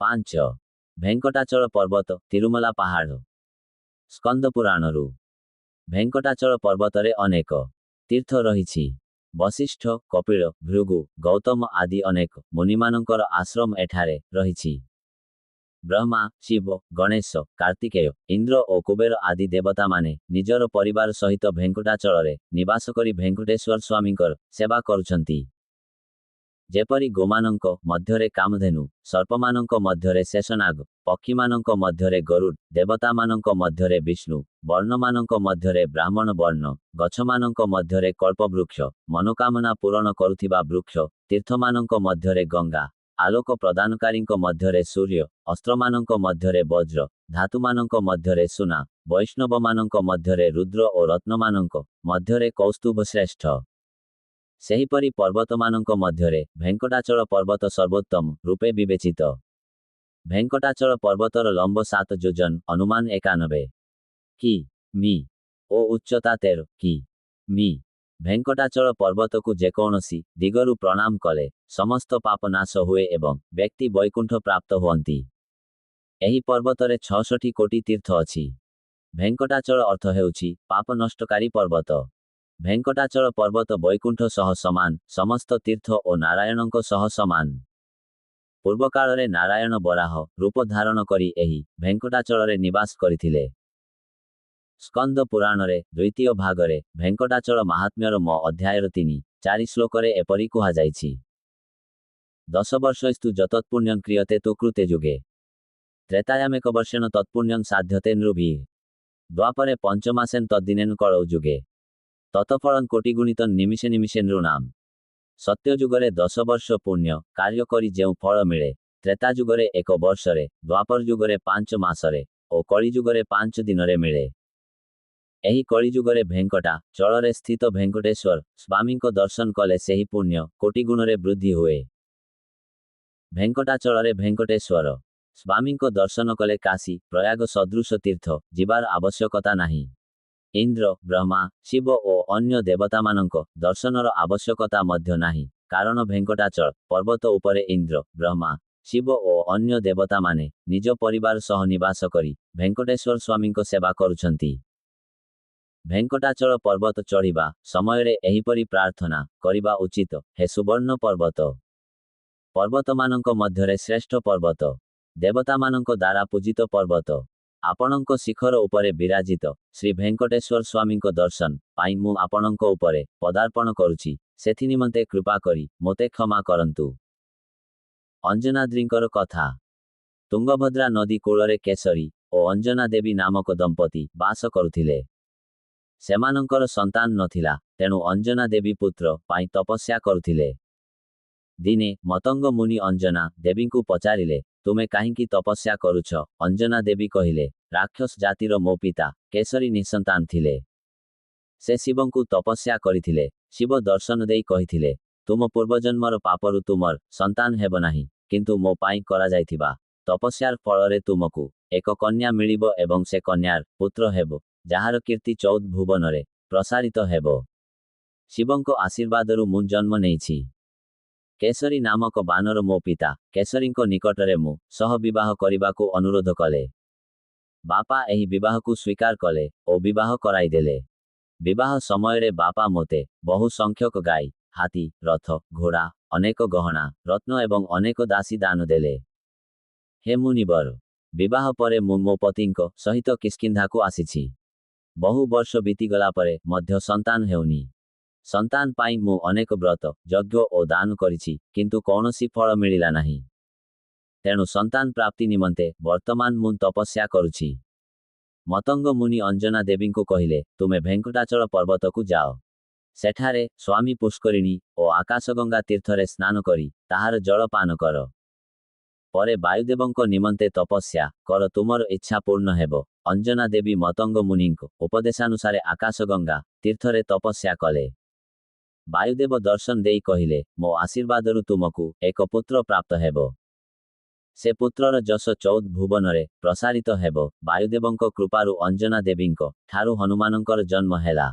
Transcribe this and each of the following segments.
5. ଭେଙ୍କଟାଚଳ ପର୍ବତ, ତିରୁମଲା ପାହାଡ଼। ସ୍କନ୍ଦ ପୁରାଣରୁ ଭେଙ୍କଟାଚଳ ପର୍ବତରେ ଅନେକ ତୀର୍ଥ ରହିଛି। ବଶିଷ୍ଠ, କପିଳ, ଭୃଗୁ, ଗୌତମ ଆଦି ଅନେକ ମୁନିମାନଙ୍କର ଆଶ୍ରମ ଏଠାରେ ରହିଛି। ବ୍ରହ୍ମା, ଶିବ, ଗଣେଶ, କାର୍ତ୍ତିକେୟ, ଇନ୍ଦ୍ର ଓ କୁବେର ଆଦି ଦେବତାମାନେ ନିଜର ପରିବାର ସହିତ ଭେଙ୍କଟାଚଳରେ ନିବାସ କରି ଭେଙ୍କଟେଶ୍ୱର ସ୍ୱାମୀଙ୍କର ସେବା କରୁଛନ୍ତି। ଯେପରି ଗୋମାନଙ୍କ ମଧ୍ୟରେ କାମଧେନୁ, ସର୍ପମାନଙ୍କ ମଧ୍ୟରେ ଶେଷନାଗ, ପକ୍ଷୀମାନଙ୍କ ମଧ୍ୟରେ ଗରୁଡ଼, ଦେବତାମାନଙ୍କ ମଧ୍ୟରେ ବିଷ୍ଣୁ, ବର୍ଣ୍ଣମାନଙ୍କ ମଧ୍ୟରେ ବ୍ରାହ୍ମଣ ବର୍ଣ୍ଣ, ଗଛମାନଙ୍କ ମଧ୍ୟରେ କଳ୍ପବୃକ୍ଷ, ମନୋକାମନା ପୂରଣ କରୁଥିବା ବୃକ୍ଷ, ତୀର୍ଥମାନଙ୍କ ମଧ୍ୟରେ ଗଙ୍ଗା, ଆଲୋକ ପ୍ରଦାନକାରୀଙ୍କ ମଧ୍ୟରେ ସୂର୍ଯ୍ୟ, ଅସ୍ତ୍ରମାନଙ୍କ ମଧ୍ୟରେ ବଜ୍ର, ଧାତୁମାନଙ୍କ ମଧ୍ୟରେ ସୁନା, ବୈଷ୍ଣବମାନଙ୍କ ମଧ୍ୟରେ ରୁଦ୍ର ଓ ରତ୍ନମାନଙ୍କ ମଧ୍ୟରେ କୌସ୍ତୁଭ ଶ୍ରେଷ୍ଠ, ସେହିପରି ପର୍ବତମାନଙ୍କ ମଧ୍ୟରେ ଭେଙ୍କଟାଚଳ ପର୍ବତ ସର୍ବୋତ୍ତମ ରୂପେ ବିବେଚିତ। ଭେଙ୍କଟାଚଳ ପର୍ବତର ଲମ୍ବ 7 ଯୋଜନ, ଅନୁମାନ 91 କି ମି, ଓ ଉଚ୍ଚତା 13 କି ମି। ଭେଙ୍କଟାଚଳ ପର୍ବତକୁ ଯେକୌଣସି ଦିଗରୁ ପ୍ରଣାମ କଲେ ସମସ୍ତ ପାପ ନାଶ ହୁଏ ଏବଂ ବ୍ୟକ୍ତି ବୈକୁଣ୍ଠ ପ୍ରାପ୍ତ ହୁଅନ୍ତି। ଏହି ପର୍ବତରେ 66 କୋଟି ତୀର୍ଥ ଅଛି। ଭେଙ୍କଟାଚଳ ଅର୍ଥ ହେଉଛି ପାପ ନଷ୍ଟକାରୀ ପର୍ବତ। ଭେଙ୍କଟାଚଳ ପର୍ବତ ବୈକୁଣ୍ଠ ସହ ସମାନ, ସମସ୍ତ ତୀର୍ଥ ଓ ନାରାୟଣଙ୍କ ସହ ସମାନ। ପୂର୍ବକାଳରେ ନାରାୟଣ ବରାହ ରୂପ ଧାରଣ କରି ଏହି ଭେଙ୍କଟାଚଳରେ ନିବାସ କରିଥିଲେ। ସ୍କନ୍ଦ ପୁରାଣରେ ଦ୍ୱିତୀୟ ଭାଗରେ ଭେଙ୍କଟାଚଳ ମାହାତ୍ମ୍ୟର ମ ଅଧ୍ୟାୟର 3, 4 ଶ୍ଲୋକରେ ଏପରି କୁହାଯାଇଛି। 10 ବର୍ଷୈସ୍ତୁ ଯତତ୍ପୁଣ୍ୟଂ କ୍ରିୟତେ ତୁ କୃତେ ଯୁଗେ, ତ୍ରେତାୟାମେକ ବର୍ଷେଣ ତତ୍ପୁଣ୍ୟଂ ସାଧ୍ୟତେ ନୃଭିଃ, ଦ୍ୱାପରେ ପଞ୍ଚମାସେନ ତଦ୍ଦିନେନ କଳୌ ଯୁଗେ, ତତଫଳଂ କୋଟିଗୁଣିତଂ ନିମିଷେ ନିମିଷେ ନୃଣାମ। ସତ୍ୟଯୁଗରେ 10 ବର୍ଷ ପୁଣ୍ୟ କାର୍ଯ୍ୟ କରି ଯେଉଁ ଫଳ ମିଳେ, ତ୍ରେତା ଯୁଗରେ ଏକ ବର୍ଷରେ, ଦ୍ୱାପର ଯୁଗରେ 5 ମାସରେ ଓ କଳିଯୁଗରେ 5 ଦିନରେ ମିଳେ। ଏହି କଳିଯୁଗରେ ଭେଙ୍କଟା ଚଳରେ ସ୍ଥିତ ଭେଙ୍କଟେଶ୍ୱର ସ୍ୱାମୀଙ୍କ ଦର୍ଶନ କଲେ ସେହି ପୁଣ୍ୟ କୋଟି ଗୁଣରେ ବୃଦ୍ଧି ହୁଏ। ଭେଙ୍କଟାଚଳରେ ଭେଙ୍କଟେଶ୍ୱର ସ୍ୱାମୀଙ୍କ ଦର୍ଶନ କଲେ କାଶୀ, ପ୍ରୟାଗ ସଦୃଶ ତୀର୍ଥ ଯିବାର ଆବଶ୍ୟକତା ନାହିଁ। ଇନ୍ଦ୍ର, ବ୍ରହ୍ମା, ଶିବ ଓ ଅନ୍ୟ ଦେବତାମାନଙ୍କ ଦର୍ଶନର ଆବଶ୍ୟକତା ମଧ୍ୟ ନାହିଁ, କାରଣ ଭେଙ୍କଟାଚଳ ପର୍ବତ ଉପରେ ଇନ୍ଦ୍ର, ବ୍ରହ୍ମା, ଶିବ ଓ ଅନ୍ୟ ଦେବତାମାନେ ନିଜ ପରିବାର ସହ ନିବାସ କରି ଭେଙ୍କଟେଶ୍ୱର ସ୍ୱାମୀଙ୍କ ସେବା କରୁଛନ୍ତି। ଭେଙ୍କଟାଚଳ ପର୍ବତ ଚଢ଼ିବା ସମୟରେ ଏହିପରି ପ୍ରାର୍ଥନା କରିବା ଉଚିତ। ହେ ସୁବର୍ଣ୍ଣ ପର୍ବତ, ପର୍ବତମାନଙ୍କ ମଧ୍ୟରେ ଶ୍ରେଷ୍ଠ ପର୍ବତ, ଦେବତାମାନଙ୍କ ଦ୍ୱାରା ପୂଜିତ ପର୍ବତ, ଆପଣଙ୍କ ଶିଖର ଉପରେ ବିରାଜିତ ଶ୍ରୀ ଭେଙ୍କଟେଶ୍ୱର ସ୍ୱାମୀଙ୍କ ଦର୍ଶନ ପାଇଁ ମୁଁ ଆପଣଙ୍କ ଉପରେ ପଦାର୍ପଣ କରୁଛି। ସେଥିନିମନ୍ତେ କୃପା କରି ମୋତେ କ୍ଷମା କରନ୍ତୁ। ଅଞ୍ଜନାଦ୍ରିଙ୍କର କଥା। ତୁଙ୍ଗଭଦ୍ରା ନଦୀ କୂଳରେ କେଶରୀ ଓ ଅଞ୍ଜନା ଦେବୀ ନାମକ ଦମ୍ପତି ବାସ କରୁଥିଲେ। ସେମାନଙ୍କର ସନ୍ତାନ ନଥିଲା, ତେଣୁ ଅଞ୍ଜନା ଦେବୀ ପୁତ୍ର ପାଇଁ ତପସ୍ୟା କରୁଥିଲେ। ଦିନେ ମତଙ୍ଗ ମୁନି ଅଞ୍ଜନା ଦେବୀଙ୍କୁ ପଚାରିଲେ, ତୁମେ କାହିଁକି ତପସ୍ୟା କରୁଛ? ଅଞ୍ଜନା ଦେବୀ କହିଲେ, ରାକ୍ଷସ ଜାତିର ମୋ ପିତା କେଶରୀ ନିଃସନ୍ତାନ ଥିଲେ। ସେ ଶିବଙ୍କୁ ତପସ୍ୟା କରିଥିଲେ। ଶିବ ଦର୍ଶନ ଦେଇ କହିଥିଲେ, ତୁମ ପୂର୍ବଜନ୍ମର ପାପରୁ ତୁମର ସନ୍ତାନ ହେବ ନାହିଁ, କିନ୍ତୁ ମୋ ପାଇଁ କରାଯାଇଥିବା ତପସ୍ୟାର ଫଳରେ ତୁମକୁ ଏକ କନ୍ୟା ମିଳିବ ଏବଂ ସେ କନ୍ୟାର ପୁତ୍ର ହେବ, ଯାହାର କୀର୍ତ୍ତି 14 ଭୁବନରେ ପ୍ରସାରିତ ହେବ। ଶିବଙ୍କ ଆଶୀର୍ବାଦରୁ ମୁଁ ଜନ୍ମ ନେଇଛି। କେଶରୀ ନାମକ ବାନର ମୋ ପିତା କେଶରୀଙ୍କ ନିକଟରେ ମୋ ସହ ବିବାହ କରିବାକୁ ଅନୁରୋଧ କଲେ। ବାପା ଏହି ବିବାହକୁ ସ୍ୱୀକାର କଲେ ଓ ବିବାହ କରାଇଦେଲେ। ବିବାହ ସମୟରେ ବାପା ମୋତେ ବହୁ ସଂଖ୍ୟକ ଗାଈ, ହାତୀ, ରଥ, ଘୋଡ଼ା, ଅନେକ ଗହଣା, ରତ୍ନ ଏବଂ ଅନେକ ଦାସୀ ଦାନ ଦେଲେ। ହେ ମୁନିବର, ବିବାହ ପରେ ମୁଁ ମୋ ପତିଙ୍କ ସହିତ କିଷ୍କିନ୍ଧାକୁ ଆସିଛି। ବହୁ ବର୍ଷ ବିତିଗଲା ପରେ ମଧ୍ୟ ସନ୍ତାନ ହେଉନି। ସନ୍ତାନ ପାଇଁ ମୁଁ ଅନେକ ବ୍ରତ, ଯଜ୍ଞ ଓ ଦାନ କରିଛି, କିନ୍ତୁ କୌଣସି ଫଳ ମିଳିଲା ନାହିଁ। ତେଣୁ ସନ୍ତାନ ପ୍ରାପ୍ତି ନିମନ୍ତେ ବର୍ତ୍ତମାନ ମୁଁ ତପସ୍ୟା କରୁଛି। ମତଙ୍ଗ ମୁନି ଅଞ୍ଜନା ଦେବୀଙ୍କୁ କହିଲେ, ତୁମେ ଭେଙ୍କଟାଚଳ ପର୍ବତକୁ ଯାଅ। ସେଠାରେ ସ୍ୱାମୀ ପୁଷ୍କରିଣୀ ଓ ଆକାଶଗଙ୍ଗା ତୀର୍ଥରେ ସ୍ନାନ କରି ତାହାର ଜଳ ପାନ କର। ପରେ ବାୟୁଦେବଙ୍କ ନିମନ୍ତେ ତପସ୍ୟା କର, ତୁମର ଇଚ୍ଛା ପୂର୍ଣ୍ଣ ହେବ। ଅଞ୍ଜନା ଦେବୀ ମତଙ୍ଗ ମୁନିଙ୍କ ଉପଦେଶାନୁସାରେ ଆକାଶଗଙ୍ଗା ତୀର୍ଥରେ ତପସ୍ୟା କଲେ। ବାୟୁଦେବ ଦର୍ଶନ ଦେଇ କହିଲେ, ମୋ ଆଶୀର୍ବାଦରୁ ତୁମକୁ ଏକ ପୁତ୍ର ପ୍ରାପ୍ତ ହେବ। ସେ ପୁତ୍ରର ଯଶ 14 ଭୁବନରେ ପ୍ରସାରିତ ହେବ। ବାୟୁଦେବଙ୍କ କୃପାରୁ ଅଞ୍ଜନା ଦେବୀଙ୍କ ଠାରୁ ହନୁମାନଙ୍କର ଜନ୍ମ ହେଲା।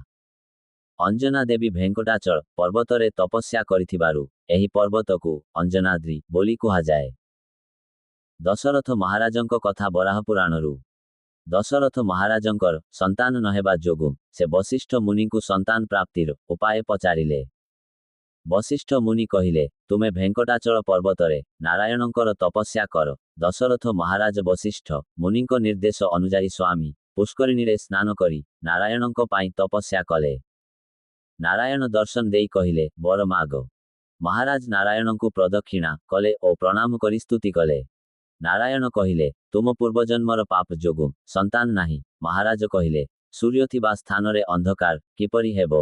ଅଞ୍ଜନା ଦେବୀ ଭେଙ୍କଟାଚଳ ପର୍ବତରେ ତପସ୍ୟା କରିଥିବାରୁ ଏହି ପର୍ବତକୁ ଅଞ୍ଜନାଦ୍ରି ବୋଲି କୁହାଯାଏ। ଦଶରଥ ମହାରାଜଙ୍କ କଥା ବରାହ ପୁରାଣରୁ। ଦଶରଥ ମହାରାଜଙ୍କର ସନ୍ତାନ ନହେବା ଯୋଗୁଁ ସେ ବଶିଷ୍ଠ ମୁନିଙ୍କୁ ସନ୍ତାନ ପ୍ରାପ୍ତିର ଉପାୟ ପଚାରିଲେ। ବଶିଷ୍ଠ ମୁନି କହିଲେ, ତୁମେ ଭେଙ୍କଟାଚଳ ପର୍ବତରେ ନାରାୟଣଙ୍କର ତପସ୍ୟା କର। ଦଶରଥ ମହାରାଜ ବଶିଷ୍ଠ ମୁନିଙ୍କ ନିର୍ଦ୍ଦେଶ ଅନୁଯାୟୀ ସ୍ୱାମୀ ପୁଷ୍କରିଣୀରେ ସ୍ନାନ କରି ନାରାୟଣଙ୍କ ପାଇଁ ତପସ୍ୟା କଲେ। ନାରାୟଣ ଦର୍ଶନ ଦେଇ କହିଲେ, ବର ମାଗ। ମହାରାଜ ନାରାୟଣଙ୍କୁ ପ୍ରଦକ୍ଷିଣା କଲେ ଓ ପ୍ରଣାମ କରି ସ୍ତୁତି କଲେ। ନାରାୟଣ କହିଲେ, ତୁମ ପୂର୍ବଜନ୍ମର ପାପ ଯୋଗୁଁ ସନ୍ତାନ ନାହିଁ। ମହାରାଜ କହିଲେ, ସୂର୍ଯ୍ୟ ଥିବା ସ୍ଥାନରେ ଅନ୍ଧକାର କିପରି ହେବ?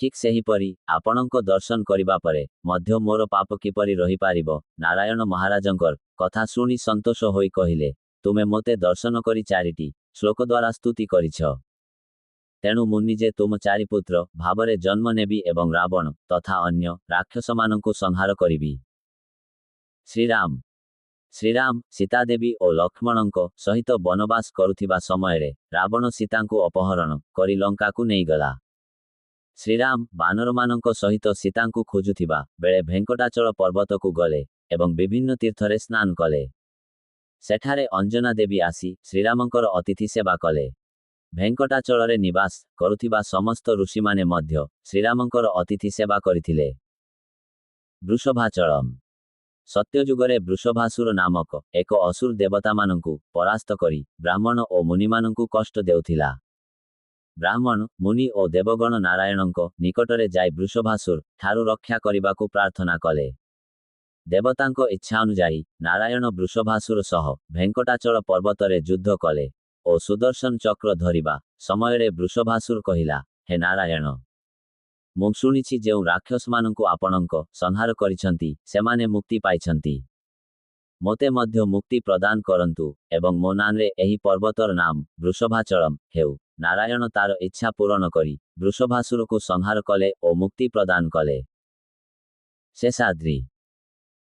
ଠିକ୍ ସେହିପରି ଆପଣଙ୍କ ଦର୍ଶନ କରିବା ପରେ ମଧ୍ୟ ମୋର ପାପ କିପରି ରହିପାରିବ? ନାରାୟଣ ମହାରାଜଙ୍କର କଥା ଶୁଣି ସନ୍ତୋଷ ହୋଇ କହିଲେ, ତୁମେ ମୋତେ ଦର୍ଶନ କରି ଚାରିଟି ଶ୍ଲୋକ ଦ୍ୱାରା ସ୍ତୁତି କରିଛ। ତେଣୁ ମୁଁ ନିଜେ ତୁମ ଚାରିପୁତ୍ର ଭାବରେ ଜନ୍ମ ନେବି ଏବଂ ରାବଣ ତଥା ଅନ୍ୟ ରାକ୍ଷସମାନଙ୍କୁ ସଂହାର କରିବି। ଶ୍ରୀରାମ। ଶ୍ରୀରାମ ସୀତାଦେବୀ ଓ ଲକ୍ଷ୍ମଣଙ୍କ ସହିତ ବନବାସ କରୁଥିବା ସମୟରେ ରାବଣ ସୀତାଙ୍କୁ ଅପହରଣ କରି ଲଙ୍କାକୁ ନେଇଗଲା। ଶ୍ରୀରାମ ବାନରମାନଙ୍କ ସହିତ ସୀତାଙ୍କୁ ଖୋଜୁଥିବା ବେଳେ ଭେଙ୍କଟାଚଳ ପର୍ବତକୁ ଗଲେ ଏବଂ ବିଭିନ୍ନ ତୀର୍ଥରେ ସ୍ନାନ କଲେ। ସେଠାରେ ଅଞ୍ଜନା ଦେବୀ ଆସି ଶ୍ରୀରାମଙ୍କର ଅତିଥି ସେବା କଲେ। ଭେଙ୍କଟାଚଳରେ ନିବାସ କରୁଥିବା ସମସ୍ତ ଋଷିମାନେ ମଧ୍ୟ ଶ୍ରୀରାମଙ୍କର ଅତିଥି ସେବା କରିଥିଲେ। ବୃଷଭାଚଳମ୍। ସତ୍ୟଯୁଗରେ ବୃଷଭାସୁର ନାମକ ଏକ ଅସୁର ଦେବତାମାନଙ୍କୁ ପରାସ୍ତ କରି ବ୍ରାହ୍ମଣ ଓ ମୁନିମାନଙ୍କୁ କଷ୍ଟ ଦେଉଥିଲା। ବ୍ରାହ୍ମଣ, ମୁନି ଓ ଦେବଗଣ ନାରାୟଣଙ୍କ ନିକଟରେ ଯାଇ ବୃଷଭାସୁର ଠାରୁ ରକ୍ଷା କରିବାକୁ ପ୍ରାର୍ଥନା କଲେ। ଦେବତାଙ୍କ ଇଚ୍ଛା ଅନୁଯାୟୀ ନାରାୟଣ ବୃଷଭାସୁର ସହ ଭେଙ୍କଟାଚଳ ପର୍ବତରେ ଯୁଦ୍ଧ କଲେ ଓ ସୁଦର୍ଶନ ଚକ୍ର ଧରିବା ସମୟରେ ବୃଷଭାସୁର କହିଲା, ହେ ନାରାୟଣ, ମୁଁ ଶୁଣିଛି ଯେଉଁ ରାକ୍ଷସମାନଙ୍କୁ ଆପଣଙ୍କ ସଂହାର କରିଛନ୍ତି, ସେମାନେ ମୁକ୍ତି ପାଇଛନ୍ତି। ମୋତେ ମଧ୍ୟ ମୁକ୍ତି ପ୍ରଦାନ କରନ୍ତୁ ଏବଂ ମୋ ନାଁରେ ଏହି ପର୍ବତର ନାମ ବୃଷଭାଚଳମ୍ ହେଉ। ନାରାୟଣ ତାର ଇଚ୍ଛା ପୂରଣ କରି ବୃଷଭାସୁରକୁ ସଂହାର କଲେ ଓ ମୁକ୍ତି ପ୍ରଦାନ କଲେ। ଶେଷାଦ୍ରି।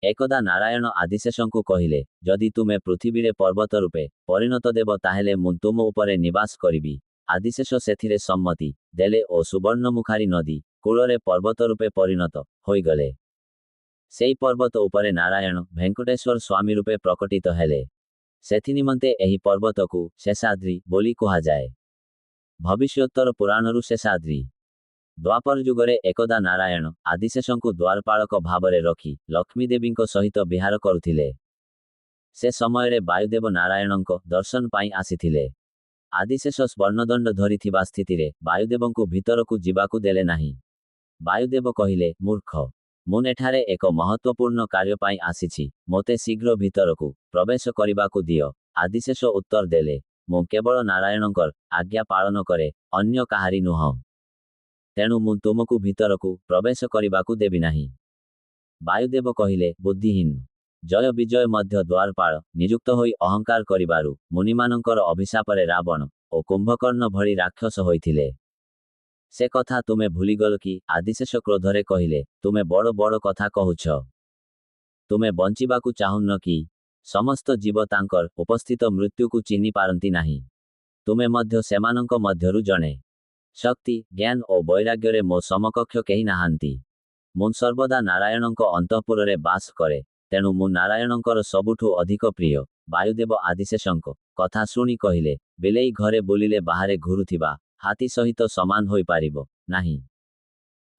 ଏକଦା ନାରାୟଣ ଆଦିଶେଷଙ୍କୁ କହିଲେ, ଯଦି ତୁମେ ପୃଥିବୀରେ ପର୍ବତ ରୂପେ ପରିଣତ ଦେବ, ତାହେଲେ ମୁଁ ତୁମ ଉପରେ ନିବାସ କରିବି। ଆଦିଶେଷ ସେଥିରେ ସମ୍ମତି ଦେଲେ ଓ ସୁବର୍ଣ୍ଣମୁଖାରୀ ନଦୀ କୂଳରେ ପର୍ବତ ରୂପେ ପରିଣତ ହୋଇଗଲେ। ସେଇ ପର୍ବତ ଉପରେ ନାରାୟଣ ଭେଙ୍କଟେଶ୍ୱର ସ୍ୱାମୀ ରୂପେ ପ୍ରକଟିତ ହେଲେ। ସେଥିନିମନ୍ତେ ଏହି ପର୍ବତକୁ ଶେଷାଦ୍ରି ବୋଲି କୁହାଯାଏ। ଭବିଷ୍ୟୋତ୍ତର ପୁରାଣରୁ ଶେଷାଦ୍ରି। ଦ୍ୱାପର ଯୁଗରେ ଏକଦା ନାରାୟଣ ଆଦିଶେଷଙ୍କୁ ଦ୍ୱାରପାଳକ ଭାବରେ ରଖି ଲକ୍ଷ୍ମୀଦେବୀଙ୍କ ସହିତ ବିହାର କରୁଥିଲେ। ସେ ସମୟରେ ବାୟୁଦେବ ନାରାୟଣଙ୍କ ଦର୍ଶନ ପାଇଁ ଆସିଥିଲେ। ଆଦିଶେଷ ସ୍ୱର୍ଣ୍ଣଦଣ୍ଡ ଧରିଥିବା ସ୍ଥିତିରେ ବାୟୁଦେବଙ୍କୁ ଭିତରକୁ ଯିବାକୁ ଦେଲେ ନାହିଁ। ବାୟୁଦେବ କହିଲେ, ମୂର୍ଖ, ମୁଁ ଏଠାରେ ଏକ ମହତ୍ତ୍ୱପୂର୍ଣ୍ଣ କାର୍ଯ୍ୟ ପାଇଁ ଆସିଛି, ମୋତେ ଶୀଘ୍ର ଭିତରକୁ ପ୍ରବେଶ କରିବାକୁ ଦିଅ। ଆଦିଶେଷ ଉତ୍ତର ଦେଲେ, ମୁଁ କେବଳ ନାରାୟଣଙ୍କର ଆଜ୍ଞା ପାଳନ କରେ, ଅନ୍ୟ କାହାରି ନୁହଁ। ତେଣୁ ମୁଁ ତୁମକୁ ଭିତରକୁ ପ୍ରବେଶ କରିବାକୁ ଦେବି ନାହିଁ। ବାୟୁଦେବ କହିଲେ, ବୁଦ୍ଧିହୀନ, ଜୟ ବିଜୟ ମଧ୍ୟ ଦ୍ୱାରପାଳ ନିଯୁକ୍ତ ହୋଇ ଅହଙ୍କାର କରିବାରୁ ମୁନିମାନଙ୍କର ଅଭିଶାପରେ ରାବଣ ଓ କୁମ୍ଭକର୍ଣ୍ଣ ଭଳି ରାକ୍ଷସ ହୋଇଥିଲେ। ସେ କଥା ତୁମେ ଭୁଲିଗଲ କି? ଆଦିଶେଷ କ୍ରୋଧରେ କହିଲେ, ତୁମେ ବଡ଼ ବଡ଼ କଥା କହୁଛ। ତୁମେ ବଞ୍ଚିବାକୁ ଚାହୁଁନ କି? ସମସ୍ତ ଜୀବ ତାଙ୍କର ଉପସ୍ଥିତ ମୃତ୍ୟୁକୁ ଚିହ୍ନି ପାରନ୍ତି ନାହିଁ। ତୁମେ ମଧ୍ୟ ସେମାନଙ୍କ ମଧ୍ୟରୁ ଜଣେ। ଶକ୍ତି, ଜ୍ଞାନ ଓ ବୈରାଗ୍ୟରେ ମୋ ସମକକ୍ଷ କେହି ନାହାନ୍ତି। ମୁଁ ସର୍ବଦା ନାରାୟଣଙ୍କ ଅନ୍ତଃପୁରରେ ବାସ କରେ, ତେଣୁ ମୁଁ ନାରାୟଣଙ୍କର ସବୁଠୁ ଅଧିକ ପ୍ରିୟ। ବାୟୁଦେବ ଆଦିଶେଷଙ୍କ କଥା ଶୁଣି କହିଲେ, ବିଲେଇ ଘରେ ବୁଲିଲେ ବାହାରେ ଘୁରୁଥିବା ହାତୀ ସହିତ ସମାନ ହୋଇପାରିବ ନାହିଁ।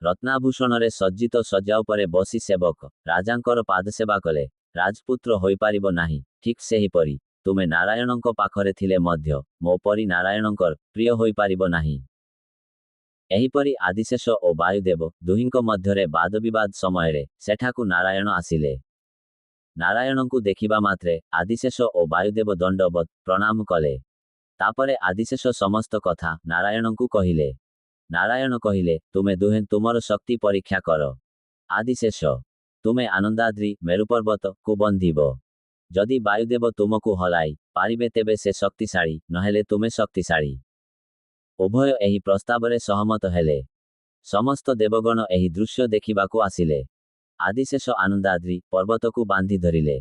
ରତ୍ନାଭୂଷଣରେ ସଜ୍ଜିତ ଶଯ୍ୟା ଉପରେ ବସି ସେବକ ରାଜାଙ୍କର ପାଦସେବା କଲେ ରାଜପୁତ୍ର ହୋଇପାରିବ ନାହିଁ। ଠିକ୍ ସେହିପରି ତୁମେ ନାରାୟଣଙ୍କ ପାଖରେ ଥିଲେ ମଧ୍ୟ ମୋ ପରି ନାରାୟଣଙ୍କର ପ୍ରିୟ ହୋଇପାରିବ ନାହିଁ। ଏହିପରି ଆଦିଶେଷ ଓ ବାୟୁଦେବ ଦୁହିଁଙ୍କ ମଧ୍ୟରେ ବାଦବିବାଦ ସମୟରେ ସେଠାକୁ ନାରାୟଣ ଆସିଲେ। ନାରାୟଣଙ୍କୁ ଦେଖିବା ମାତ୍ରେ ଆଦିଶେଷ ଓ ବାୟୁଦେବ ଦଣ୍ଡବତ ପ୍ରଣାମ କଲେ। ତାପରେ ଆଦିଶେଷ ସମସ୍ତ କଥା ନାରାୟଣଙ୍କୁ କହିଲେ। ନାରାୟଣ କହିଲେ, ତୁମେ ଦୁହେଁ ତୁମର ଶକ୍ତି ପରୀକ୍ଷା କର। ଆଦିଶେଷ, ତୁମେ ଆନନ୍ଦାଦ୍ରି ମେରୁପର୍ବତକୁ ବନ୍ଧିବ। ଯଦି ବାୟୁଦେବ ତୁମକୁ ହଲାଇ ପାରିବେ, ତେବେ ସେ ଶକ୍ତିଶାଳୀ, ନହେଲେ ତୁମେ ଶକ୍ତିଶାଳୀ। ଉଭୟ ଏହି ପ୍ରସ୍ତାବରେ ସହମତ ହେଲେ। ସମସ୍ତ ଦେବଗଣ ଏହି ଦୃଶ୍ୟ ଦେଖିବାକୁ ଆସିଲେ। ଆଦିଶେଷ ଆନନ୍ଦାଦ୍ରି ପର୍ବତକୁ ବାନ୍ଧି ଧରିଲେ।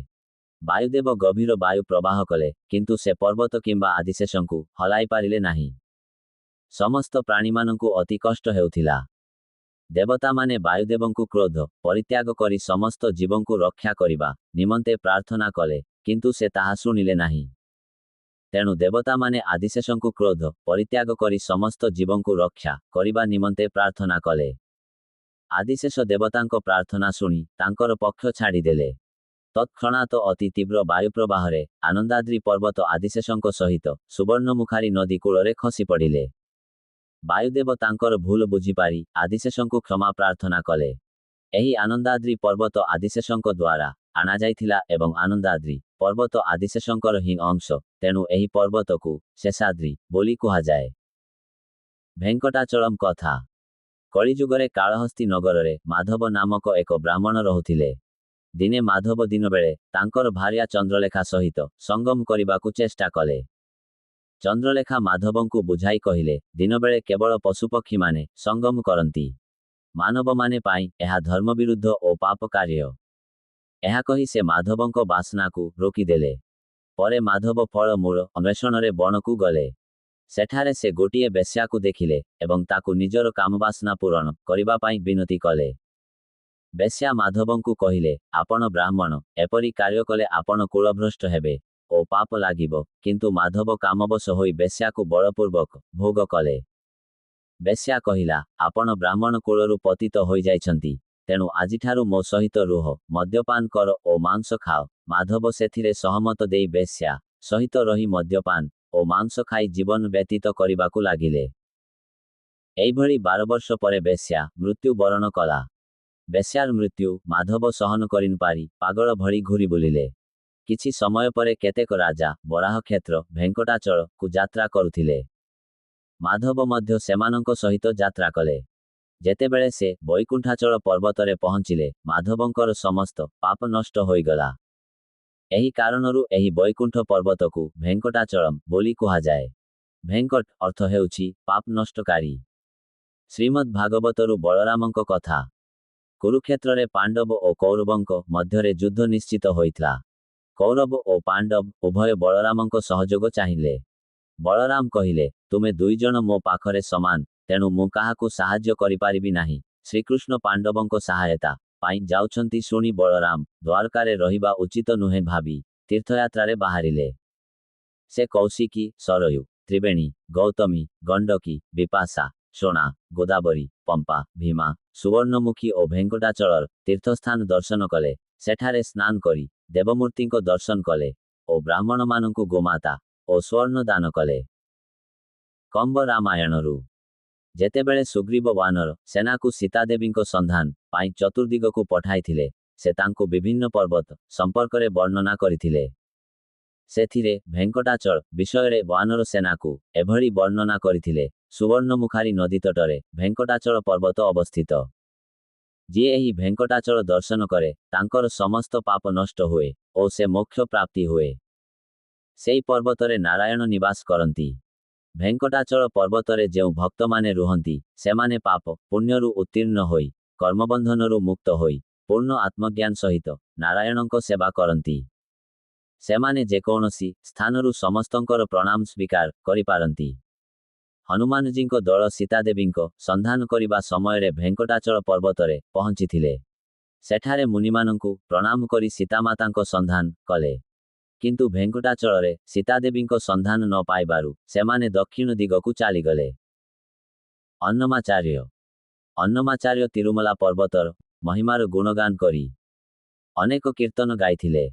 ବାୟୁଦେବ ଗଭୀର ବାୟୁ ପ୍ରବାହ କଲେ, କିନ୍ତୁ ସେ ପର୍ବତ କିମ୍ବା ଆଦିଶେଷଙ୍କୁ ହଲାଇ ପାରିଲେ ନାହିଁ। ସମସ୍ତ ପ୍ରାଣୀମାନଙ୍କୁ ଅତି କଷ୍ଟ ହେଉଥିଲା। ଦେବତାମାନେ ବାୟୁଦେବଙ୍କୁ କ୍ରୋଧ ପରିତ୍ୟାଗ କରି ସମସ୍ତ ଜୀବଙ୍କୁ ରକ୍ଷା କରିବା ନିମନ୍ତେ ପ୍ରାର୍ଥନା କଲେ। କିନ୍ତୁ ସେ ତାହା ଶୁଣିଲେ ନାହିଁ। ତେଣୁ ଦେବତାମାନେ ଆଦିଶେଷଙ୍କୁ କ୍ରୋଧ ପରିତ୍ୟାଗ କରି ସମସ୍ତ ଜୀବଙ୍କୁ ରକ୍ଷା କରିବା ନିମନ୍ତେ ପ୍ରାର୍ଥନା କଲେ। ଆଦିଶେଷ ଦେବତାଙ୍କ ପ୍ରାର୍ଥନା ଶୁଣି ତାଙ୍କର ପକ୍ଷ ଛାଡ଼ିଦେଲେ। ତତ୍କ୍ଷଣାତ ଅତି ତୀବ୍ର ବାୟୁପ୍ରବାହରେ ଆନନ୍ଦାଦ୍ରି ପର୍ବତ ଆଦିଶେଷଙ୍କ ସହିତ ସୁବର୍ଣ୍ଣମୁଖାରୀ ନଦୀ କୂଳରେ ଖସି ପଡ଼ିଲେ। ବାୟୁଦେବ ତାଙ୍କର ଭୁଲ ବୁଝିପାରି ଆଦିଶେଷଙ୍କୁ କ୍ଷମା ପ୍ରାର୍ଥନା କଲେ। ଏହି ଆନନ୍ଦାଦ୍ରି ପର୍ବତ ଆଦିଶେଷଙ୍କ ଦ୍ୱାରା ଆଣାଯାଇଥିଲା ଏବଂ ଆନନ୍ଦାଦ୍ରି ପର୍ବତ ଆଦିଶେଷଙ୍କର ହିଁ ଅଂଶ, ତେଣୁ ଏହି ପର୍ବତକୁ ଶେଷାଦ୍ରି ବୋଲି କୁହାଯାଏ। ଭେଙ୍କଟାଚଳମ୍ କଥା। କଳିଯୁଗରେ କାଳହସ୍ତି ନଗରରେ ମାଧବ ନାମକ ଏକ ବ୍ରାହ୍ମଣ ରହୁଥିଲେ। ଦିନେ ମାଧବ ଦିନବେଳେ ତାଙ୍କର ଭାର୍ୟା ଚନ୍ଦ୍ରଲେଖା ସହିତ ସଙ୍ଗମ କରିବାକୁ ଚେଷ୍ଟା କଲେ। ଚନ୍ଦ୍ରଲେଖା ମାଧବଙ୍କୁ ବୁଝାଇ କହିଲେ, ଦିନବେଳେ କେବଳ ପଶୁପକ୍ଷୀମାନେ ସଙ୍ଗମ କରନ୍ତି। ମାନବମାନେ ପାଇଁ ଏହା ଧର୍ମବିରୁଦ୍ଧ ଓ ପାପ କାର୍ଯ୍ୟ। ଏହା କହି ସେ ମାଧବଙ୍କ ବାସନାକୁ ରୋକିଦେଲେ। ପରେ ମାଧବ ଫଳମୂଳ ଅନ୍ୱେଷଣରେ ବଣକୁ ଗଲେ। ସେଠାରେ ସେ ଗୋଟିଏ ବେଶ୍ୟାକୁ ଦେଖିଲେ ଏବଂ ତାକୁ ନିଜର କାମବାସନା ପୂରଣ କରିବା ପାଇଁ ବିନତି କଲେ। ବେଶ୍ୟା ମାଧବଙ୍କୁ କହିଲେ, ଆପଣ ବ୍ରାହ୍ମଣ, ଏପରି କାର୍ଯ୍ୟ କଲେ ଆପଣ କୁଳଭ୍ରଷ୍ଟ ହେବେ ଓ ପାପ ଲାଗିବ। କିନ୍ତୁ ମାଧବ କାମବଶ ହୋଇ ବେଶ୍ୟାକୁ ବଳପୂର୍ବକ ଭୋଗ କଲେ। ବେଶ୍ୟା କହିଲା, ଆପଣ ବ୍ରାହ୍ମଣ କୁଳରୁ ପତିତ ହୋଇଯାଇଛନ୍ତି, ତେଣୁ ଆଜିଠାରୁ ମୋ ସହିତ ରୁହ, ମଦ୍ୟପାନ କର ଓ ମାଂସ ଖାଅ। ମାଧବ ସେଥିରେ ସହମତ ଦେଇ ବେଶ୍ୟା ସହିତ ରହି ମଦ୍ୟପାନ ଓ ମାଂସ ଖାଇ ଜୀବନ ବ୍ୟତୀତ କରିବାକୁ ଲାଗିଲେ। ଏଇଭଳି 12 ବର୍ଷ ପରେ ବେଶ୍ୟା ମୃତ୍ୟୁ ବରଣ କଲା। ବେଶ୍ୟାର ମୃତ୍ୟୁ ମାଧବ ସହନ କରିନପାରି ପାଗଳ ଭଳି ଘୂରି ବୁଲିଲେ। କିଛି ସମୟ ପରେ କେତେକ ରାଜା ବରାହକ୍ଷେତ୍ର ଭେଙ୍କଟାଚଳକୁ ଯାତ୍ରା କରୁଥିଲେ। ମାଧବ ମଧ୍ୟ ସେମାନଙ୍କ ସହିତ ଯାତ୍ରା କଲେ। ଯେତେବେଳେ ସେ ବୈକୁଣ୍ଠାଚଳ ପର୍ବତରେ ପହଞ୍ଚିଲେ, ମାଧବଙ୍କର ସମସ୍ତ ପାପ ନଷ୍ଟ ହୋଇଗଲା। ଏହି କାରଣରୁ ଏହି ବୈକୁଣ୍ଠ ପର୍ବତକୁ ଭେଙ୍କଟାଚଳମ୍ ବୋଲି କୁହାଯାଏ। ଭେଙ୍କଟ ଅର୍ଥ ହେଉଛି ପାପ ନଷ୍ଟକାରୀ। ଶ୍ରୀମଦ୍ ଭାଗବତରୁ ବଳରାମଙ୍କ କଥା। କୁରୁକ୍ଷେତ୍ରରେ ପାଣ୍ଡବ ଓ କୌରବଙ୍କ ମଧ୍ୟରେ ଯୁଦ୍ଧ ନିଶ୍ଚିତ ହୋଇଥିଲା। କୌରବ ଓ ପାଣ୍ଡବ ଉଭୟ ବଳରାମଙ୍କ ସହଯୋଗ ଚାହିଁଲେ। ବଳରାମ କହିଲେ, ତୁମେ ଦୁଇଜଣ ମୋ ପାଖରେ ସମାନ, ତେଣୁ ମୁଁ କାହାକୁ ସାହାଯ୍ୟ କରିପାରିବି ନାହିଁ। ଶ୍ରୀକୃଷ୍ଣ ପାଣ୍ଡବଙ୍କ ସହାୟତା ପାଇଁ ଯାଉଛନ୍ତି ଶୁଣି ବଳରାମ ଦ୍ୱାରକାରେ ରହିବା ଉଚିତ ନୁହେଁ ଭାବି ତୀର୍ଥଯାତ୍ରାରେ ବାହାରିଲେ। ସେ କୌଶିକୀ, ସରୟୁ, ତ୍ରିବେଣୀ, ଗୌତମୀ, ଗଣ୍ଡକୀ, ବିପାଶା, ସୋଣା, ଗୋଦାବରୀ, ପମ୍ପା, ଭୀମା, ସୁବର୍ଣ୍ଣମୁଖୀ ଓ ଭେଙ୍କଟାଚଳର ତୀର୍ଥସ୍ଥାନ ଦର୍ଶନ କଲେ। ସେଠାରେ ସ୍ନାନ କରି ଦେବମୂର୍ତ୍ତିଙ୍କ ଦର୍ଶନ କଲେ ଓ ବ୍ରାହ୍ମଣମାନଙ୍କୁ ଗୋମାତା ଓ ସ୍ୱର୍ଣ୍ଣ ଦାନ କଲେ। କମ୍ବ ରାମାୟଣରୁ। ଯେତେବେଳେ ସୁଗ୍ରୀବ ବାନର ସେନାକୁ ସୀତାଦେବୀଙ୍କ ସନ୍ଧାନ ପାଇଁ ଚତୁର୍ଦିଗକୁ ପଠାଇଥିଲେ, ସେ ତାଙ୍କୁ ବିଭିନ୍ନ ପର୍ବତ ସମ୍ପର୍କରେ ବର୍ଣ୍ଣନା କରିଥିଲେ। ସେଥିରେ ଭେଙ୍କଟାଚଳ ବିଷୟରେ ବାନର ସେନାକୁ ଏଭଳି ବର୍ଣ୍ଣନା କରିଥିଲେ, ସୁବର୍ଣ୍ଣମୁଖାରୀ ନଦୀତଟରେ ଭେଙ୍କଟାଚଳ ପର୍ବତ ଅବସ୍ଥିତ। ଯିଏ ଏହି ଭେଙ୍କଟାଚଳ ଦର୍ଶନ କରେ, ତାଙ୍କର ସମସ୍ତ ପାପ ନଷ୍ଟ ହୁଏ ଓ ସେ ମୋକ୍ଷ ପ୍ରାପ୍ତି ହୁଏ। ସେଇ ପର୍ବତରେ ନାରାୟଣ ନିବାସ କରନ୍ତି। ଭେଙ୍କଟାଚଳ ପର୍ବତରେ ଯେଉଁ ଭକ୍ତମାନେ ରୁହନ୍ତି, ସେମାନେ ପାପ ପୁଣ୍ୟରୁ ଉତ୍ତୀର୍ଣ୍ଣ ହୋଇ କର୍ମବନ୍ଧନରୁ ମୁକ୍ତ ହୋଇ ପୂର୍ଣ୍ଣ ଆତ୍ମଜ୍ଞାନ ସହିତ ନାରାୟଣଙ୍କ ସେବା କରନ୍ତି। ସେମାନେ ଯେକୌଣସି ସ୍ଥାନରୁ ସମସ୍ତଙ୍କର ପ୍ରଣାମ ସ୍ୱୀକାର କରିପାରନ୍ତି। ହନୁମାନଜୀଙ୍କ ଦଳ ସୀତାଦେବୀଙ୍କ ସନ୍ଧାନ କରିବା ସମୟରେ ଭେଙ୍କଟାଚଳ ପର୍ବତରେ ପହଞ୍ଚିଥିଲେ। ସେଠାରେ ମୁନିମାନଙ୍କୁ ପ୍ରଣାମ କରି ସୀତାମାତାଙ୍କ ସନ୍ଧାନ କଲେ। କିନ୍ତୁ ଭେଙ୍କଟାଚଳରେ ସୀତାଦେବୀଙ୍କ ସନ୍ଧାନ ନ ପାଇବାରୁ ସେମାନେ ଦକ୍ଷିଣ ଦିଗକୁ ଚାଲିଗଲେ। ଅନ୍ନମାଚାର୍ଯ୍ୟ। ଅନ୍ନମାଚାର୍ଯ୍ୟ ତିରୁମଲା ପର୍ବତର ମହିମାର ଗୁଣଗାନ କରି ଅନେକ କୀର୍ତ୍ତନ ଗାଇଥିଲେ।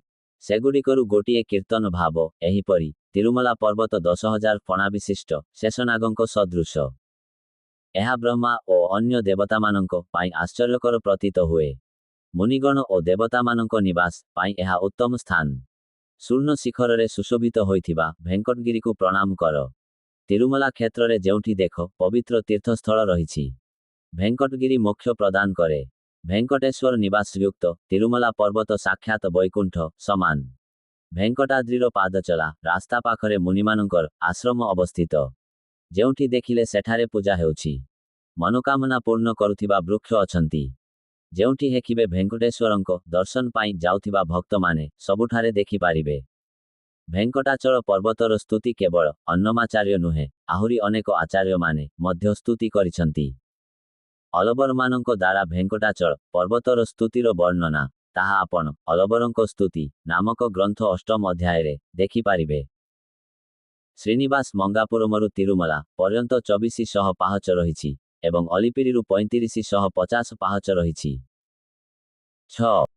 ସେଗୁଡ଼ିକରୁ ଗୋଟିଏ କୀର୍ତ୍ତନ ଭାବ ଏହିପରି, ତିରୁମଲା ପର୍ବତ 10,000 ଫଣାବିଶିଷ୍ଟ ଶେଷନାଗଙ୍କ ସଦୃଶ। ଏହା ବ୍ରହ୍ମା ଓ ଅନ୍ୟ ଦେବତାମାନଙ୍କ ପାଇଁ ଆଶ୍ଚର୍ଯ୍ୟକର ପ୍ରତୀତ ହୁଏ। ମୁନିଗଣ ଓ ଦେବତାମାନଙ୍କ ନିବାସ ପାଇଁ ଏହା ଉତ୍ତମ ସ୍ଥାନ। ସ୍ୱର୍ଣ୍ଣ ଶିଖରରେ ସୁଶୋଭିତ ହୋଇଥିବା ଭେଙ୍କଟଗିରିକୁ ପ୍ରଣାମ କର। ତିରୁମଲା କ୍ଷେତ୍ରରେ ଯେଉଁଠି ଦେଖ ପବିତ୍ର ତୀର୍ଥସ୍ଥଳ ରହିଛି। ଭେଙ୍କଟଗିରି ମୋକ୍ଷ ପ୍ରଦାନ କରେ। ଭେଙ୍କଟେଶ୍ୱର ନିବାସଯୁକ୍ତ ତିରୁମଲା ପର୍ବତ ସାକ୍ଷାତ ବୈକୁଣ୍ଠ ସମାନ। ଭେଙ୍କଟାଦ୍ରିର ପାଦଚଲା ରାସ୍ତା ପାଖରେ ମୁନିମାନଙ୍କର ଆଶ୍ରମ ଅବସ୍ଥିତ। ଯେଉଁଠି ଦେଖିଲେ ସେଠାରେ ପୂଜା ହେଉଛି। ମନୋକାମନା ପୂର୍ଣ୍ଣ କରୁଥିବା ବୃକ୍ଷ ଅଛନ୍ତି। ଯେଉଁଠି ଦେଖିବେ ଭେଙ୍କଟେଶ୍ୱରଙ୍କ ଦର୍ଶନ ପାଇଁ ଯାଉଥିବା ଭକ୍ତମାନେ ସବୁଠାରେ ଦେଖିପାରିବେ। ଭେଙ୍କଟାଚଳ ପର୍ବତର ସ୍ତୁତି କେବଳ ଅନ୍ନମାଚାର୍ଯ୍ୟ ନୁହେଁ, ଆହୁରି ଅନେକ ଆଚାର୍ଯ୍ୟମାନେ ମଧ୍ୟ ସ୍ତୁତି କରିଛନ୍ତି। ଅଲବରମାନଙ୍କ ଦ୍ୱାରା ଭେଙ୍କଟାଚଳ ପର୍ବତର ସ୍ତୁତିର ବର୍ଣ୍ଣନା ତାହା ଆପଣ ଅଲବରଙ୍କ ସ୍ତୁତି ନାମକ ଗ୍ରନ୍ଥ ଅଷ୍ଟମ ଅଧ୍ୟାୟରେ ଦେଖିପାରିବେ। ଶ୍ରୀନିବାସ ମଙ୍ଗାପୁରମରୁ ତିରୁମଲା ପର୍ୟ୍ୟନ୍ତ 2400 ପାହଚ ରହିଛି ଏବଂ ଅଲିପିରିରୁ 3550 ପାହଚ ରହିଛି। 6।